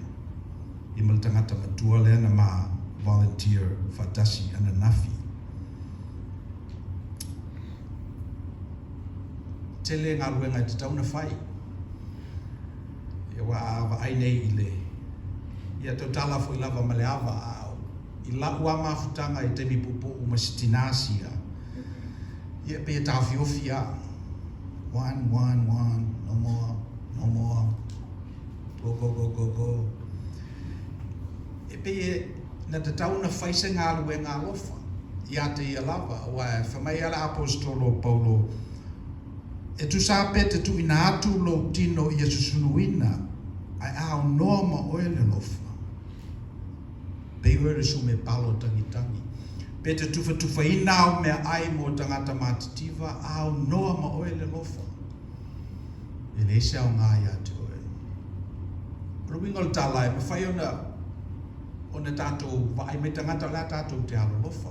i ma le tagata matua lea na ma volunteer faatasi ananafi. Tele galuega e tatau ona fai. Ia aua a vaai nei i le, ia tautala foi lava ma le ava a o i la'u lava mafutaga i taimi puupuu ma si tinā sia, ia e pei e taofiofi lava, one, one, one, no more, no more, go, go, go, go, go. E pei e na tatau ona fai se galuega alofa ia te ia lava, aua e fai mai lava le Aposetolo o Paulo, E tusa pe te tuuina atu lou tino ia susunuina, ae a aunoa ma oe le alofa. Pei oe o le sume palo tagitagi. Pe te tufatufaina au meaai mo tagata matitiva, a aunoa ma oe le alofa. E leai se aoga ia te oe. O le uiga o le tala, e mafai ona ona tatou vaai mai tagata o le a tatou te alolofa.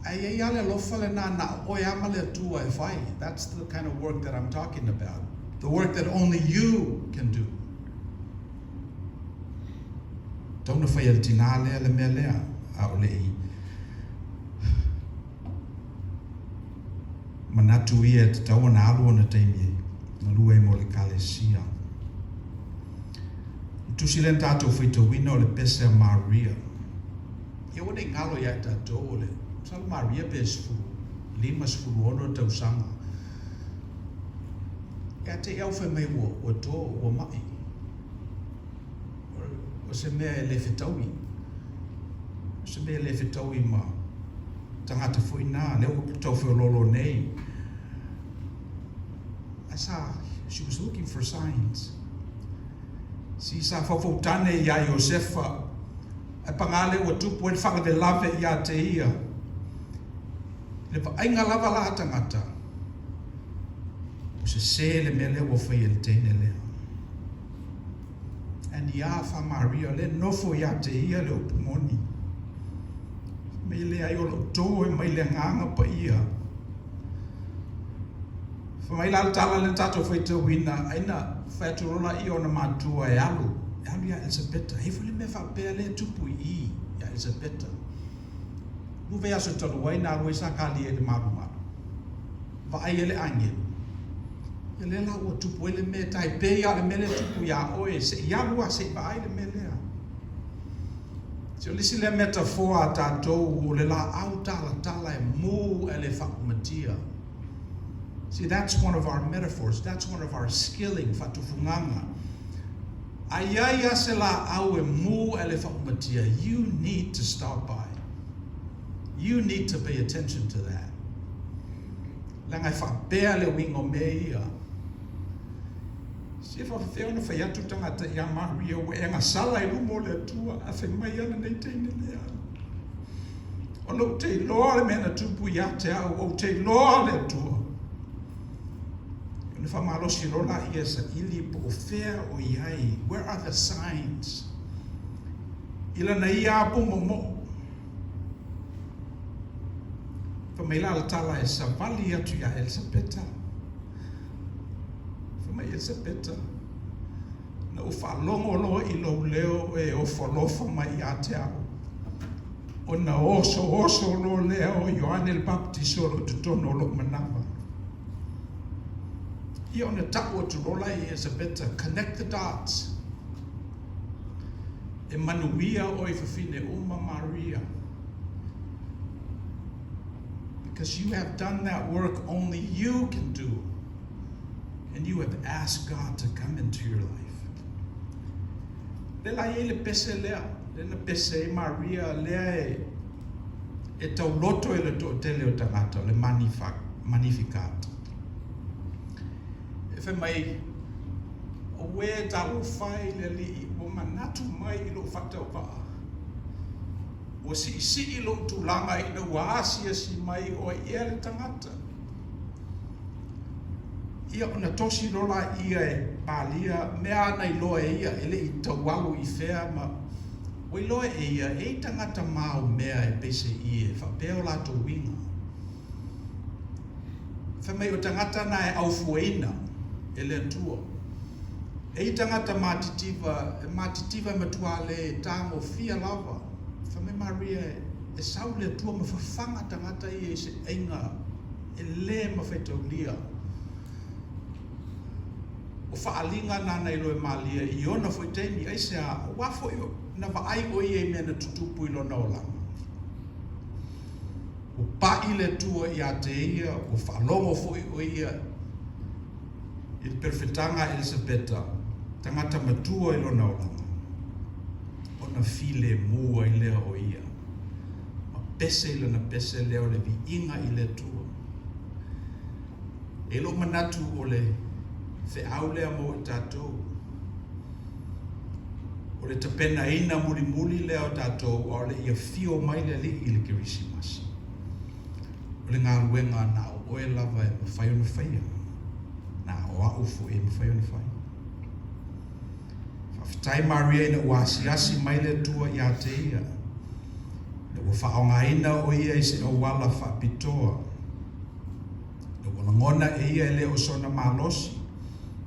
Ae i ai lava le alofa lena na o oe lava ma le Atua e fai. That's the kind of work that I'm talking about. The work that only you can do. Tau na fai e le tinā lea le mea lea, a o le i manatu ia e tatau ona alu ona taimi e galue ai mo le Ekalesia. O le tusi lea na tatou faitauina o le pese a Maria. Ia aua ne i galo ia i tatou o le masalo Maria pe 15, 16 tausaga. Ia te i au fai mai ua, ua to, ua mai. O se mea e le fetaui. O se mea e le fetaui ma tagata foi na, lea ua tau feoloolo nei. Ae sa, she was looking for signs. Si sa faufautane iā Iosefa, ae pagā lea ua tupu ai le faalavelave ia te ia. I le vaaiga lava la a tagata, ua sese le mea lea ua fai e le teine lea. Ae ni a fa Maria, o lea e nofo ia te ia le upu moni. Fai mai, Leai, o lou tō e mai le Agaga Paia. Fai mai la le tala lea na tatou faitauina, ai na fai atu loa laia o ona matua e alu, e alu ia Elisapeta. E i ai foi le mea faapea lea e tupu i i ia Elisapeta. Lua vaiaso talu ai na alu ai Sakalia i le malumalu, vaai ai le agelu. Ia lea la ua tupu ai le mea e tai pei lava o le mea lea e tupu iā oe, se i alu lava se i vaai le mea lea. Se o le isi lea metafoa a tatou o le laau talatala e mu ae le faaumatia. See, that's one of our metaphors, that's one of our skilling, faatufugaga. A i ai lava se laau e mu ae le faaumatia, you need to stop by. You need to pay attention to that. Leaga e faapea le uiga o mea ia. Se e faafefea ona fai atu tagata ia Maria ua e agasala i luma o le Atua, ae fai mai ana nei teine lea. Ona ou te iloa le mea na tupu ia te au, ou te iloa le Atua. Ona faamalosi loa laia e saili po o fea o i ai, where are the signs? I lana ia apo momoʻo. Fai mai la le tala e savali atu iā Elisapeta. Fai mai Elisapeta, Na ou faalogo loa i lou leo e ofo alofa mai ia te au, ona osooso loa lea o Ioane le Bapetiso o lo o i totonu o lou manava. Ia ona tau atu loa la i Elisapeta, connect the dots. E manuia oe i fafine uma, Maria. Because you have done that work only you can do. And you have asked God to come into your life. Lea la i ai le pese lea, lea na pese ai Maria, lea e, e tauloto e le toatele o tagata, o le Magnificat. E fai mai, Auē talofa e i le Alii, ua manatu mai i lou faatauvaa. Ua siisii lou tulaga ina ua asiasi mai o ai ea le tagata. Ia ona tosi loa laia e Malia mea ana iloa e ia, e le i taualu i fea ma ua iloa e ia, e i tagata maumea e pese i e faapea o latou uiga. Fai mai o tagata na e aufuaina e le Atua. E i tagata matitiva, e matitiva e matua le tagofia lava. Fai mai Maria e sau le Atua ma fafaga tagata ia i se aiga e le mafaitaulia. O faaaliga na na iloa e Malia i ona foi taimi, aisea, aua foi na vaai o ia i mea na tutupu i lona olaga. Ua paʻi le Atua ia te ia, ua faalogo foi o ia i le perofetaga a Elisapeta, tagata matua i lona olaga. ona filemu ai lea o ia, ma pese i lana pese lea o le viiga i le Atua. E i ai lou manatu o le feau lea mo i tatou, o le tapenaina mulimuli lea o tatou a o le i afio mai le Alii i le Kerisimasi. O le galuega na o oe lava e mafai ona faia, na o au foi e mafai ona fai. Faafetai Maria ina ua asiasi mai le Atua ia te ia, ina ua faaaogaina o ia i se auala faapitoa. Ina ua lagona e ia e le o sona malosi,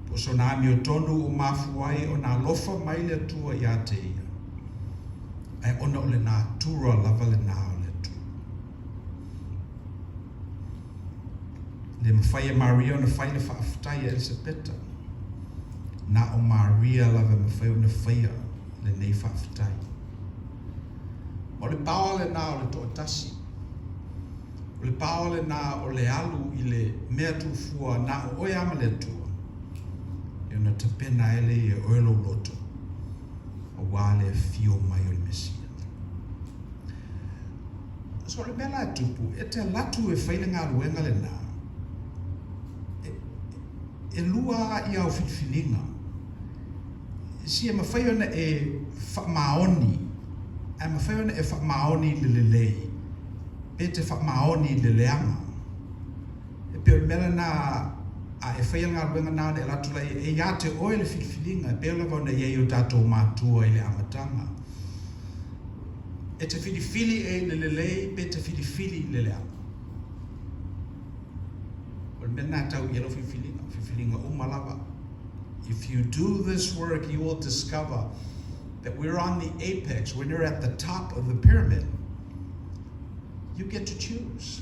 po o sona amiotonu ua mafua ai ona alofa mai le Atua ia te ia, ae ona o le natura lava lena o le Atua. E le mafai e Maria ona fai le faafetai a Elisapeta. Na o Maria lava e mafai ona faia lenei faafetai. Ma o le paoa lena o le toatasi. O le paoa lena o le alu i le mea tuufua na o oe lava ma le Atua, e ona tapena ai lea e oe lou loto aua le afio mai o le Mesia. So o le mea la e tupu, e te alu atu e fai le galuega lena, e, e lua lava ia au filifiliga. Si e mafai ona e faamaoni, ae mafai ona e faamaoni i le lelei, pe te faamaoni i le leaga. E pei o le mea lena, a e faia le galuega lena ona e alu atu lea, e ia te oe le filifiliga, e pei lava ona i ai o tatou matua i le amataga. E te filifili e i le lelei pe te filifili i le leaga. O le mea lena e tau i ai lau filifiliga, filifiliga uma lava. If you do this work, you will discover that we're on the apex, when you're at the top of the pyramid, you get to choose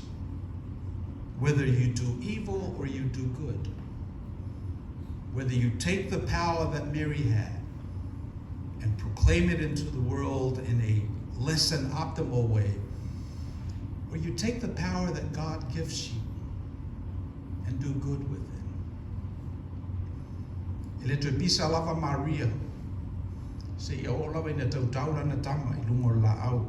whether you do evil or you do good. Whether you take the power that Mary had and proclaim it into the world in a less than optimal way, or you take the power that God gives you and do good with it. E le toe pisa lava Maria, seia oo lava ina tautau lana tama i luga o le laau.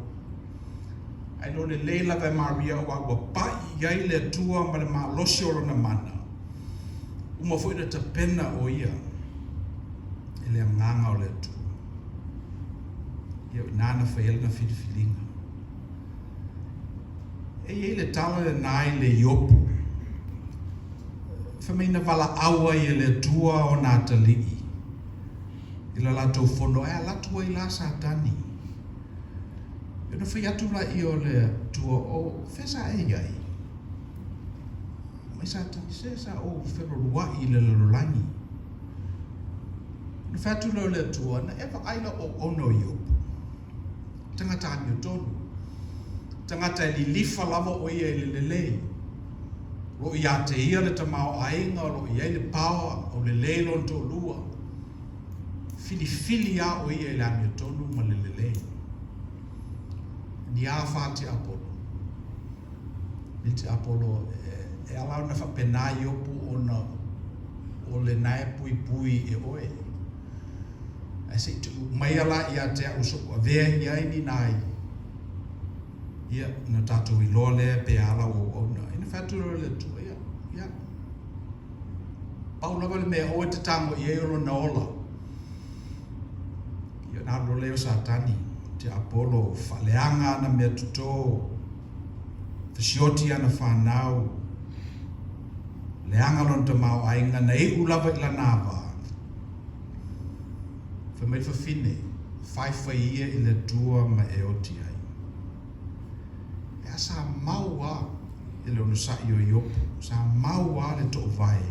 Ae iloa lelei lava e Maria aua ua pai i ai le Atua ma le malosi o lona mana. Uma foi ona tapena o ia e le agaga o le Atua. Ia o i ina na fai ai lana filifiliga. E i ai le tala lena i le Iopu, fai mai na valaau ai e le Atua ona atalii i le latou fono, ae alu atu ai la Satani. Ona fai atu laia o le Atua, O fea sa e i ai? Mai Satani, Se sa ou feloluaʻi i le lalolagi. Ona fai atu lea o le Atua, Na e vaai lau auauna o Iopu, tagata amiotonu, tagata e lilifa lava o ia i le lelei, o lo o ia te ia le tamaoaiga, o lo o i ai le paoa, o lelei lona toalua, filifili lava o ia i le amiotonu ma le lelei. Ni a fa tiapolo? I tiapolo, e ala ona faapena Iopu ona o lena e puipui e oe. Ae se i tuu maia la ia te au soʻu avea i ai ni nai, ia, ona tatou iloa lea pe a lau auauna. Ina fai atu loa le Atua, ia, ia, pau lava le mea aua e te tago i ai o lona ola. Ia, ona alu loa lea o Satani, tiapolo, faaleaga ana mea toto, fesioti ana fanau, leaga lona tamaoaiga, na iu lava i lana ava. Fai mai le fafine, Faifai ia i le Atua ma e oti ai. Ea sa mau a i le onosai o Iopu, sa mau a le toovae.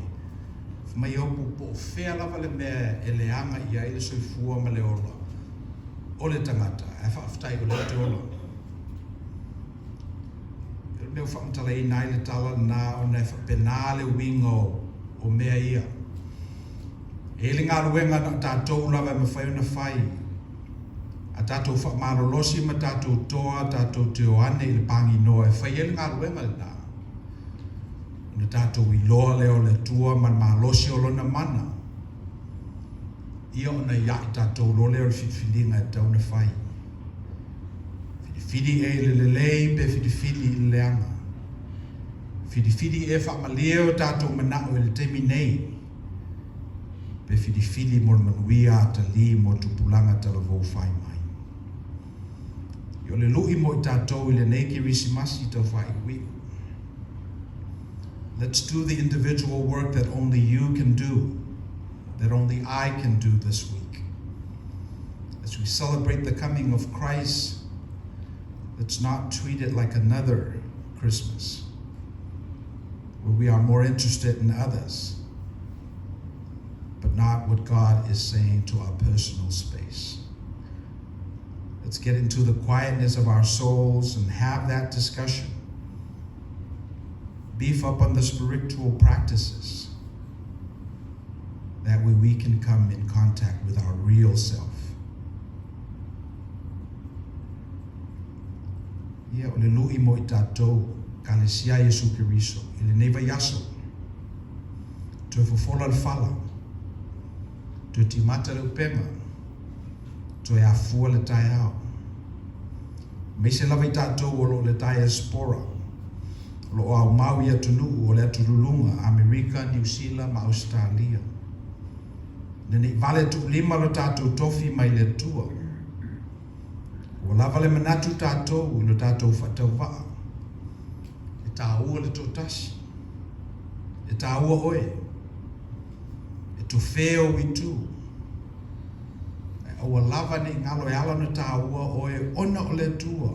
Fai mai Iopu, po o fea lava le mea e leaga i ai le soifua ma le ola o le tagata, ae faafetai o lea ou te ola. O le mea ua faamatalaina ai le tala lena ona e faapena le uiga o mea ia. E i ai le galuega na o tatou lava e mafai ona fai, a tatou faamalolosi ma tatou toa tatou te o ane i le paginoa e fai ai le galuega lena, ona tatou iloa lea o le Atua ma le malosi o Lona mana, ia ona ia i tatou loa lea o le filifiliga e tatau ona fai. Filifili ea i le lelei pe filifili i le leaga. Filifili ea e faamalie o tatou manao i le taimi nei, pe filifili mo le manuia atalii mo tupulaga talavou fai mai. Ia o le lui mo i tatou i lenei Kerisimasi taufaaiuiu. Let's do the individual work that only you can do, that only I can do this week. As we celebrate the coming of Christ, let's not treat it like another Christmas, where we are more interested in others, but not what God is saying to our personal space. Let's get into the quietness of our souls and have that discussion. Beef up on the spiritual practices. That way we can come in contact with our real self. Ia, o le lui mo i tatou, Ekalesia Iesu Keriso, i lenei vaiaso, toe fofola le fala, toe timata le upega, toe afua le taeao. Aemaise lava i tatou o lo o le diaspora, o lo o aumau i atunuu o le atululuga, Amerika, Niu Sila ma Ausetalia. Ina ne i vale tuulima lo tatou tofi mai le Atua. Ua lava le manatu tatou i lo tatou faatauvaa. E taua le toatasi. E taua oe. E tofē ou itu. Ae aua lava ne i galo e ala ona taua oe ona o le Atua.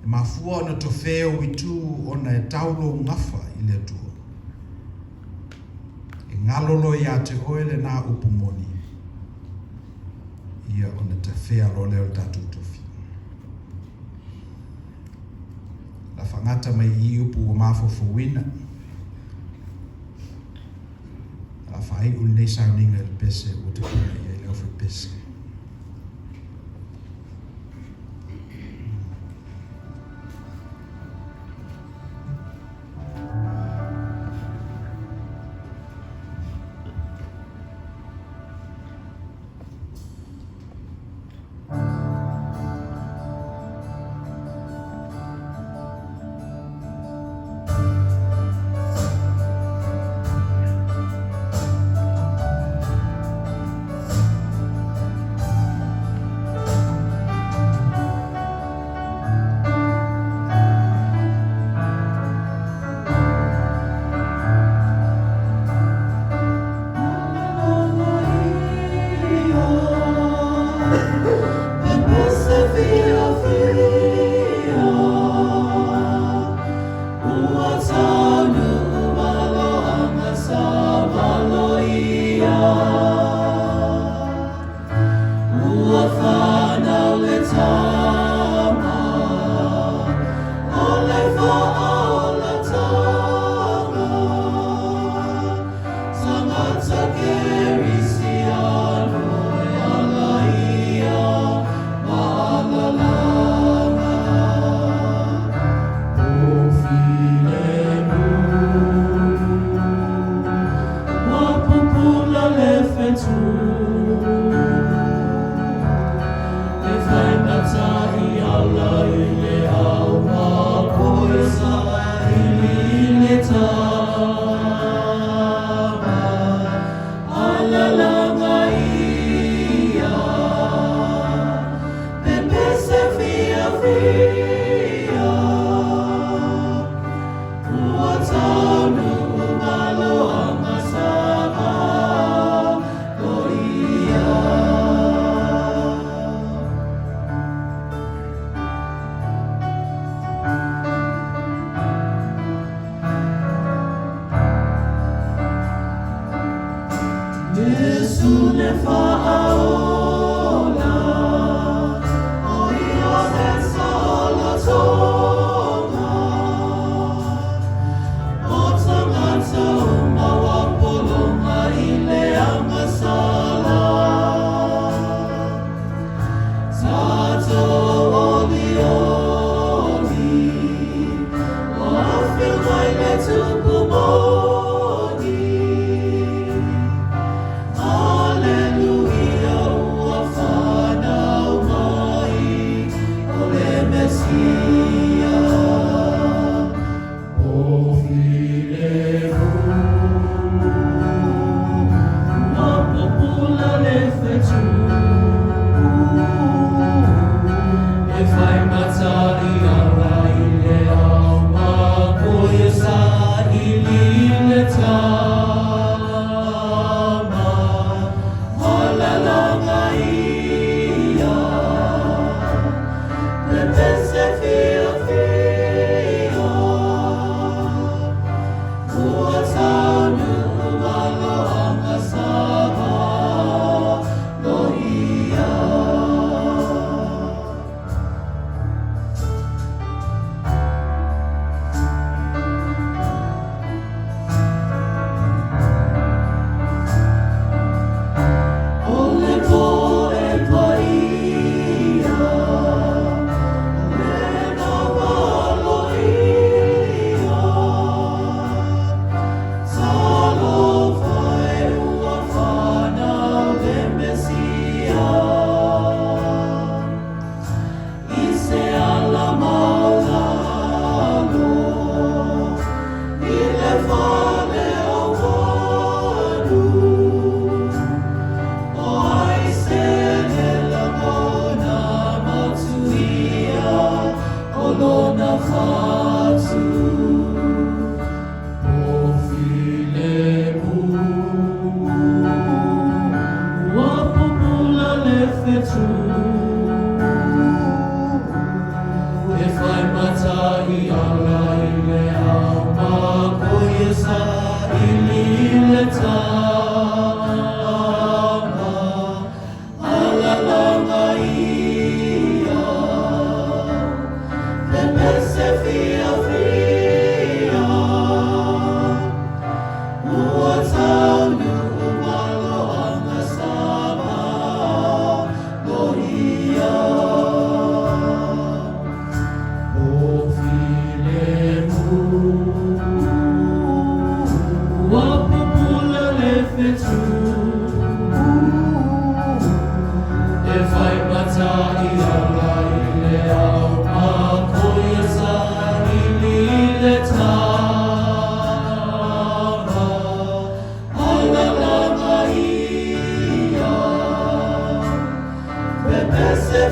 E mafua ona tofē ou itu ona e tau lou gafa i le Atua. E galo loa ia te oe lenā upu moni, ia ona tafea loa lea o le tatou tofi. La faagata mai i i upu ua mafaufauina. O le a faaiu lenei sauniga i le pese ua tapena i ai le aufaipese.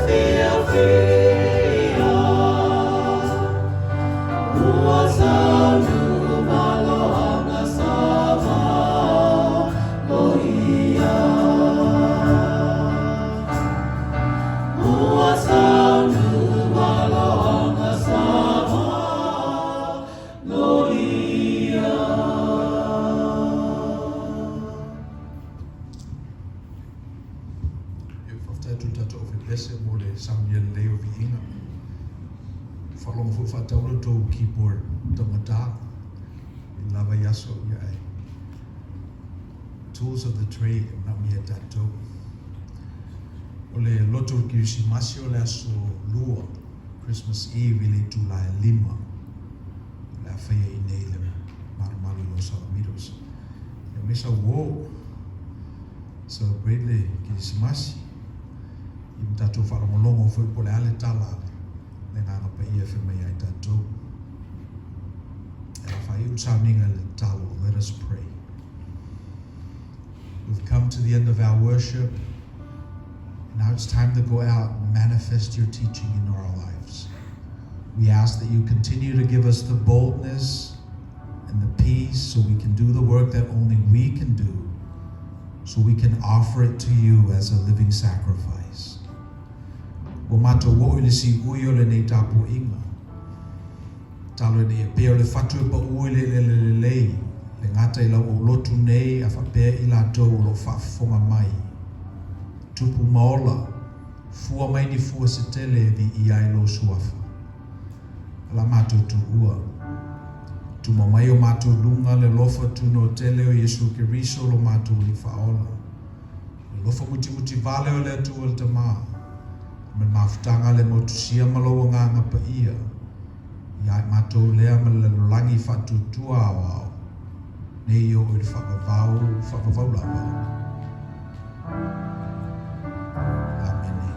fiafia. Ua saunu maloaga sama loia. Ua saunu maloaga sama loia. E faafetai atu i le tatou aufaiperese mo le saunia lelei o viiga. Faalogo foi faatau le tou keyboard taugata i lava i aso ia ai. Tools of the trade e manaomia e tatou. O le lotu o le Kerisimasi o le aso Lua, Christmas Eve i le itula e 5. O le a faia i inei i le malumalu i Los Alamitos. Ia me sau uō. Celebrate le Kerisimasi. Ia ma tatou faalogologo foi po o le a le tala a le Agaga Paia e fai mai ai tatou. E faaiu le sauniga i le tatalo. Let us pray. We've come to the end of our worship. Now it's time to go out and manifest your teaching in our lives. We ask that you continue to give us the boldness and the peace so we can do the work that only we can do, so we can offer it to you as a living sacrifice. Ua matou oo i le siui o lenei tapuaiga. Talo ina ia pea o le fatu e paʻū i le eleele lelei, le gata i lau aulotu nei a faapea i latou o lo o faafofoga mai. Tupu ma ola, fua mai ni fua se tele e viia ai lou suafa. O la matou tuua. Tuma mai o matou luga le alofa tunoa tele o Iesu Keriso lo matou Alii Faaola. Le alofa mutimutivale o le Atua le Tamā. Ma le mafutaga le motusia ma lou Agaga Paia. Ia i matou lea ma le lalolagi faatuatua aoao. Nei e oo i le faavavau, faavavau lava. Amene.